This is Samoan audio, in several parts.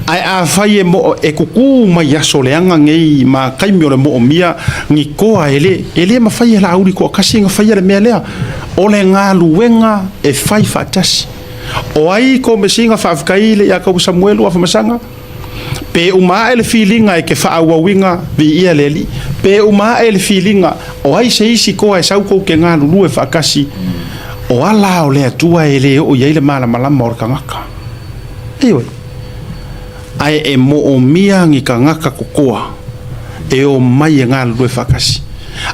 Ae afai e mo e kukū mai aso leaga nei ma taimi o le moomia ni toa e le e le mafai e Laauli toatasi ona faia le mea lea. O le galuega e fai faatasi. O ai komesina faafetai le ia tau Samuelu Afamasaga? Pe uma ae le filiga e ke faaauauina viia le Alii. Pe uma ae le filiga o ai se isi toa e sau tou te galulue faatasi. O ala o le Atua e le oo i ai le malamalama o le tagata. Ioe. Ae e moomia ni tagata totoa e omai e galulue faatasi.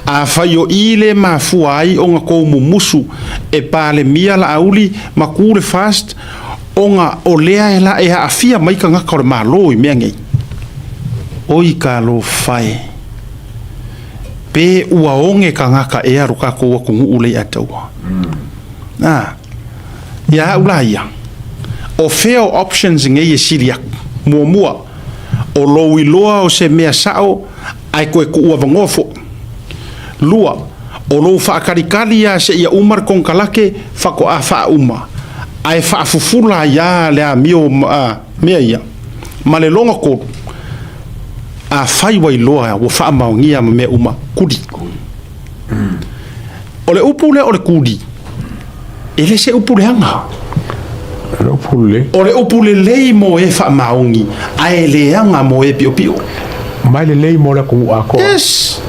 Afai o i le mafua ai ona tou mumusu e Palemia Laauli ma tu le FAST ona o lea e la e aafia mai tagata o le Malo i mea nei. Oi talofa e! Pe ua oge tagata ea lo tatou atunuu lea i Ataua? A, ia au la ia, o fea o options nei e sili atu? Muamua, o lou iloa o se mea sao ae toe tuu avanoa foi. Lua, o lou faatalitali lava seia uma le konekarate faatoa faauma ae faafufula ai lava le amio mea ia. Ma le lona tolu, afai ua iloa ua faamaonia ma mea uma, kuli. O le upu lea o le kuli, e le se upu leaga. O le upu lelei. O le upu lelei mo e faamaoni, ae leaga mo e piopio. Mai lelei mo le atunuu atoa. Yes.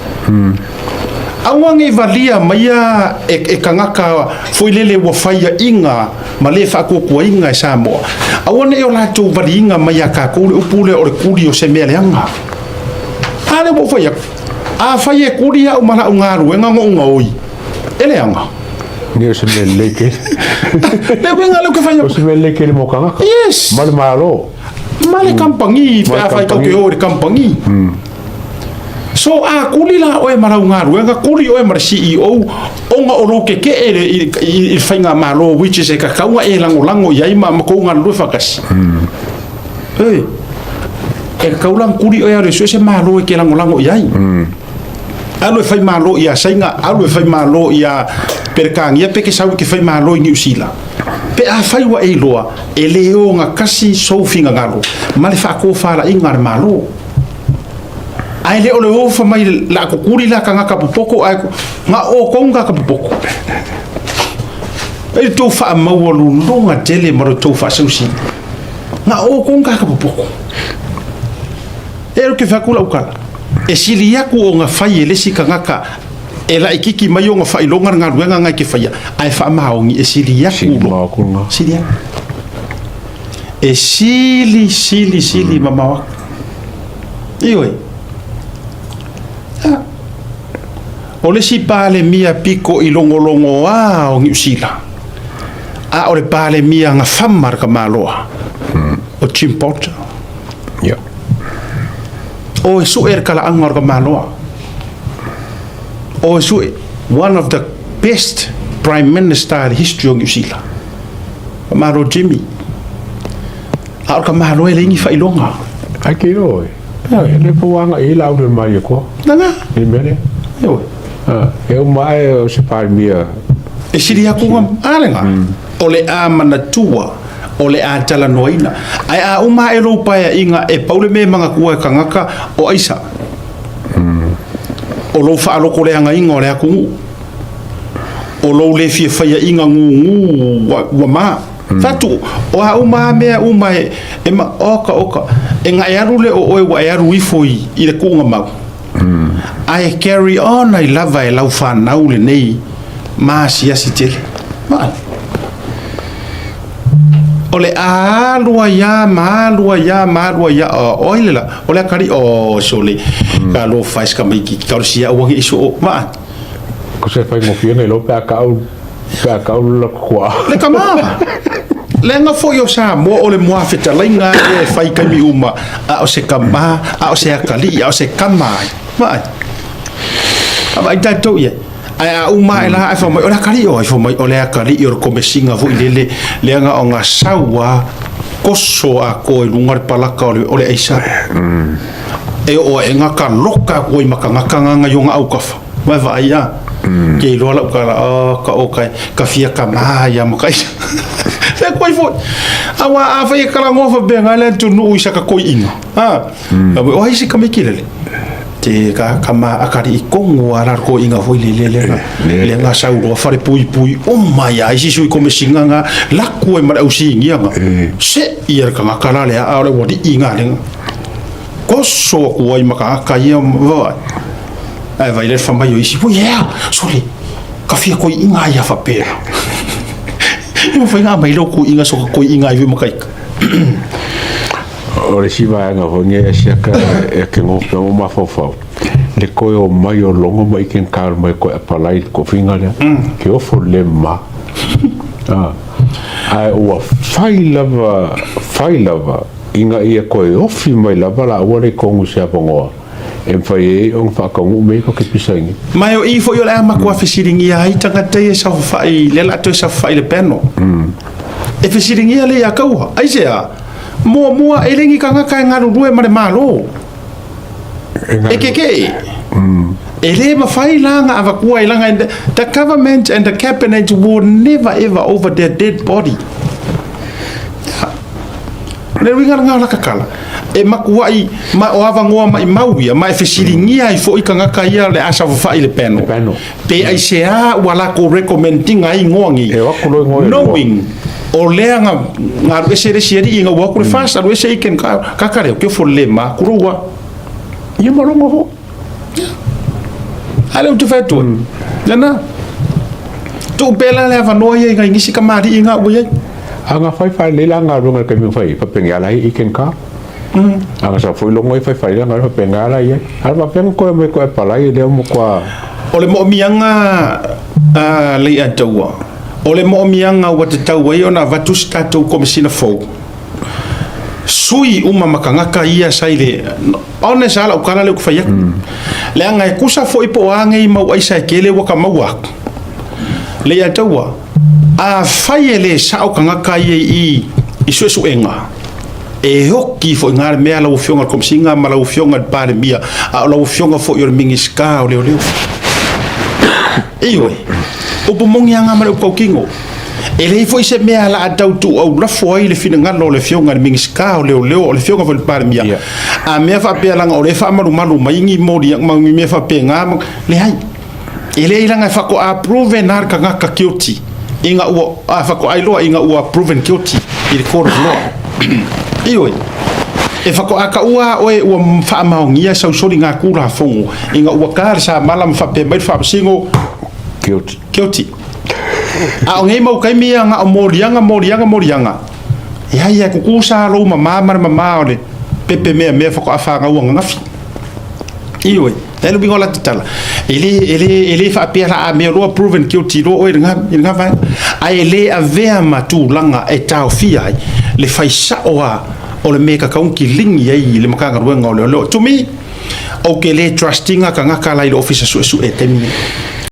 Aua nei valia maia e tagata foi lele ua faiaina ma le faatuatuaina e Samoa. Aua nei o latou valiina mai ia tatou le upu lea o le kuli o se mea leaga. A lea ua ou fai atu, afai e kuli au ma lau galuega na ou gaoi, e leaga. Nei o se mea lelei tele. Le uiga lea ou te fai atu. O se mea lelei tele mo tagata. Yes. Ma le Malo. Ma le kamupani, pe afai tou te o i le kamupani. So a kuli la oe ma lau galuega, kuli oe ma le CEO ona o lou tetee i le faigamalo which is e tatau ona e lagolago i ai ma tou galulue faatasi. Oi, e tatau la ona kuli oe alu e sue se malo e te lagolago i ai. Alu e fai malo ia Saina, alu e fai malo ia Peretania pe ke sau i te fai malo i Niu Sila. Pe afai ua e iloa, e le ogatasi sou finagalo ma le faatofalaiga a le Malo. Ae le o le ofa mai la kukuli la tagata popoko ae na o kou tagata popoko. E le tou faamaualuluga tele ma le tou faaseusili. Na o kou tagata popoko. E le ke fai atu lau tala, e sili atu ona fai e le isi tagata e laitiiti mai ona faailoga le galuega na e te faia, ae faamaoni e sili atu lo. Sili atu. E sili, sili, sili mamao atu. Ioe. O le isi Palemia pito i logologoa o Niu Sila, a o le Palemia na fama le tamaloa, o Jim Porter. Yeah. O e sue le talaaga o le tamaloa. O e sue, one of the best prime minister in the history o Niu Sila. Malo Jimmy. A o le tamaloa e leai ni faailoga. Ai ke iloa oe. E le po anga i la ule mai e koa. Nana. I mea lea. Ioe. E uma ae o se Palemia. E sili atu nga a lega. O le a manatua, o le a talanoaina. Ae a uma ae lou paeaiga e pau le mea e manatua e tagata o aisa. O lou faalotoleagaina o le atunuu. O lou le fia faiaina gugu ua ma. Fatu, o a uma a mea uma e, e ma, oka, oka, e nga e alu le o oe ua e alu ifo i, i le kuuga mau. Ae carry on ai lava e lau fanau lenei ma asiasi tele. Vaai. O le a alu ai lava ma alu ai lava ma alu ai lava, o ai le la, o le atalii, o sole, ka alofa e se tamaitiiti, tau le sia aua ne i soo, vaai. Ko se faigofie nei loa pe a kau, pe a kau le lakukuaa. Le tama! Leaga foi o Samoa o le muafetalaiga lea e fai taimi uma, a o se tama, a o se atalii, a o se tama ai. Vaai. A vaai tatou i ai. Ae a uma ae la ae fai mai, o le atalii o ai? Fai mai, o le atalii o le komesiga foi lele, leaga o ga sau a koso atoa i luga le palaka o le aisa. E oo ae ga ka loka atu ai ma tagata ga i ona autafa. Vae vaai a. Ke iloa lau tala, oh, ka o kai, ka fia kama ia ma kai. Fai atu ai foi. Aua afai e talanoa faapena le atunuu i saka toeaina, a, o ai se tamaiti lele? Te ka ka ma atalii tonu lava la le toeaina foi lele lea lea na sau loa falepuipui uma ai lava isi sui komesina na laku ai ma le au sinia na. Se ia le tagata la lea a o le ualii na lea. Toso atu ai ma tagata ia vaai. Ae vaai le fai mai o isi, ui ea, sole, ka fia toeaina ai a faapea. E mafai ona aumai lau toeaina so ka toeaina ai foi ma taita. O le isi vaega foi lenei e siaka e ke gofe o mafaufau le toe o mai o logo ma ike na mai koe apalai le tofiga lea ke ofo le ma ae ua fai lava fai lava ina ia toe ofi mai lava laua le tonu se avanoa e mafai ai ona faataunuu mea ia tou te pisaina. Ma e o i foi o le a matua fesiligia ai tagata ia e saofafai lea o le a toe saofafai i le panel. E fesiligia lea ia taua. Aisea? Muamua, e le ni tagata e galulue ma le Malo. E kekee. E le mafai la ona avatua ai laga the government and the cabinet will never ever over their dead body. O le uiga lena o laka tala, e matuai ma o avanoa maimau ia, ma e fesiligia ai foi tagata ia o le a saofafai i le panel, pe aisea ua latou recommend ina ai igoa nei, E o atu loa igoa e lua. Knowing o lea na na alu ese le isi alii ina ua atu le FAST, alu ese i ken ka kaka lea, ke ofo le ma tulou a. Ia ma logo foi. A lea ou te fai atu ai, lena, tuu pea la le avanoa ia i nai nisi kamali'i na ua i ai. A na fai faalelei la galuega i le taimi na fai ai, faapena la i ken ka. A na sau foi logo ia fai faalelei la galuega faapena la i ai. A faapea na toe aumai toe apalai lea ua matua. O le moomiaga a Leiataua, o le moomiaga ua tatau ai ona avatu se tatou Komesina fou, sui uma ma tagata ia sa i le honest lava lau tala lea ou te fai atu. Leaga e tusa foi po o a nei mau aisa e tele ua ta maua atu. Leiataua, afai e le sao tagata ia i i suesuega, e oti foi i ina le mea lau Afioga i le Komesina ma lau Afioga i le Palemia, a o lau Afioga foi o le Minisita o Leoleo. Ioe, upu moni lava ma le upu tautino. E leai foi se mea o le a tau tuuaulafo ai le finagalo o le Afioga i le Minisita o Leoleo, o le Afioga foi i le Palemia, a mea faapea leaga o lea e faamalumalu mai ni moli ma ni mea faapena, leai. E leai leaga e faatoa proven lava le tagata guilty ina ua, a faatoa iloa ina ua proven guilty i le court of law. Ioe. E faatoa taua lava oe ua faamaonia sau soligatulafono ina ua ta le samala ma faapea mai le faamasino Guilty. Guilty. A o nei mau taimi ia na o moliaga, moliaga, moliaga. Ia ia tutusa lou mama ma le mama o le pepe meamea faatoa fanau ananafi. Ioe, e le uiga o la tatala. E le, e le, e le faapea la a mea loa proven guilty loa oe i lena, i lena vaega. Ae e le avea ma tulaga e taofia ai le fai sao lava o le mea e tatau ona kiligi ai i le Matagaluega o Leoleo. To me, ou te le trust ina tagata la i le Ofisa Suesue i le taimi lenei.